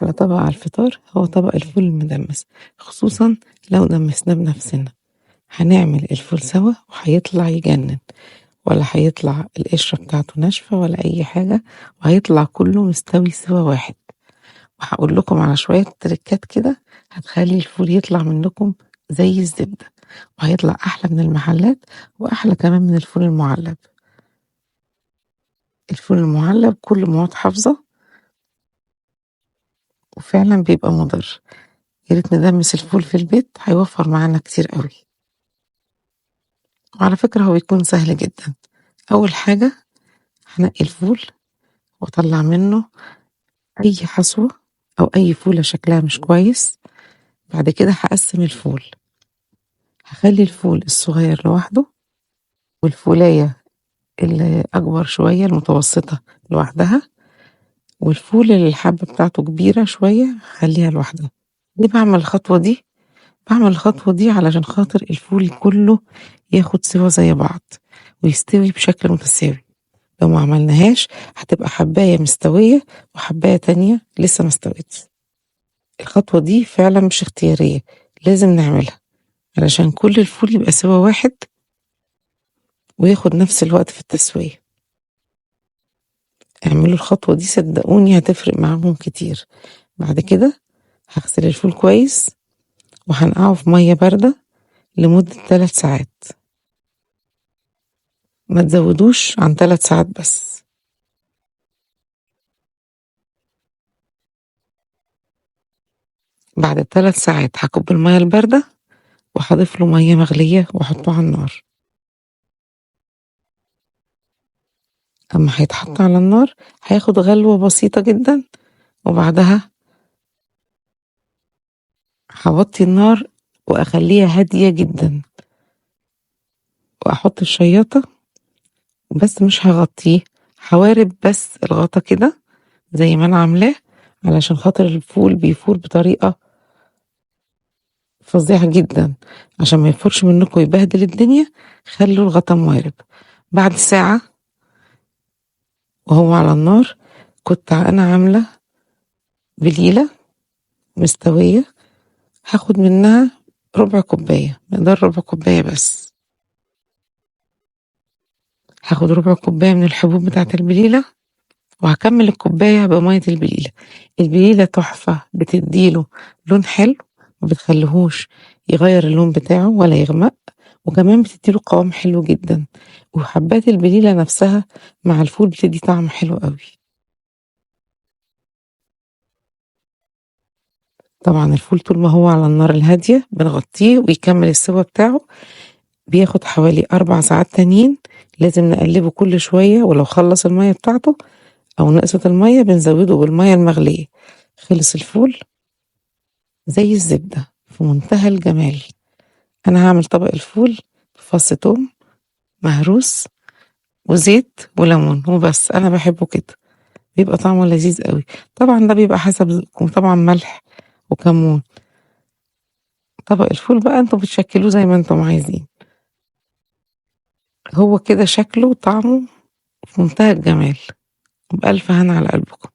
أحلى طبق على الفطار هو طبق الفول المدمس، خصوصا لو دمسناه بنفسنا. هنعمل الفول سوا وهيطلع يجنن، ولا هيطلع القشرة بتاعته ناشفة ولا أي حاجة، وهيطلع كله مستوي سوا واحد. وهقول لكم على شوية تريكات كده هتخلي الفول يطلع منكم زي الزبدة، وهيطلع أحلى من المحلات وأحلى كمان من الفول المعلب. الفول المعلب كله مواد حافظة وفعلا بيبقى مضر. يا ريت ندمس الفول في البيت، هيوفر معانا كتير قوي. وعلى فكرة هو بيكون سهل جدا. أول حاجة هنقي الفول واطلع منه أي حصوة أو أي فولة شكلها مش كويس. بعد كده هقسم الفول، هخلي الفول الصغير لوحده والفولاية اللي أكبر شوية المتوسطة لوحدها، والفول اللي الحبة بتاعته كبيرة شوية هخليها لوحدها. ليه بعمل الخطوة دي؟ بعمل الخطوة دي علشان خاطر الفول كله ياخد سوا زي بعض ويستوي بشكل متساوي. لو ما عملناهاش هتبقى حباية مستوية وحباية تانية لسه ما استوتش. الخطوة دي فعلا مش اختيارية، لازم نعملها علشان كل الفول يبقى سوا واحد وياخد نفس الوقت في التسوية. اعملوا الخطوة دي، صدقوني هتفرق معاهم كتير. بعد كده هغسل الفول كويس وهنقعه في مية باردة لمدة 3 ساعات، ما تزودوش عن 3 ساعات بس. بعد 3 ساعات هكب المية الباردة وهضيف له مية مغلية واحطه على النار. اما هيتحط على النار هياخد غلوة بسيطة جدا، وبعدها هوطي النار واخليها هادية جدا، واحط الشياطة بس مش هغطيه، هوارب بس الغطا كده زي ما انا عاملاه، علشان خاطر الفول بيفور بطريقة فظيعة جدا، عشان ما يفورش منكم ويبهدل الدنيا خلوا الغطا موارب. بعد ساعة وهو على النار كنت انا عاملة بليلة مستوية، هاخد منها ربع كوباية، مقدار ربع كوباية بس. هاخد ربع كوباية من الحبوب بتاعة البليلة وهكمل الكوباية بمية البليلة. البليلة تحفة، بتديله لون حلو، ما بتخليهوش يغير اللون بتاعه ولا يغمق، وكمان بتديله قوام حلو جدا. وحبات البليلة نفسها مع الفول بتدي طعم حلو قوي. طبعا الفول طول ما هو على النار الهادية بنغطيه ويكمل السوا بتاعه، بياخد حوالي 4 ساعات تانيين. لازم نقلبه كل شوية، ولو خلص المية بتاعته أو نقصت المية بنزوده بالمية المغلية. خلص الفول زي الزبدة في منتهى الجمال. أنا هعمل طبق الفول بفص توم مهروس وزيت وليمون وبس، أنا بحبه كده، بيبقى طعمه لذيذ قوي. طبعا ده بيبقى حسب ذوقكم، طبعا ملح وكمون. طبق الفول بقى انتوا بتشكلوه زي ما انتم عايزين، هو كده شكله وطعمه في منتهى الجمال. وبألف هنا على قلبكم.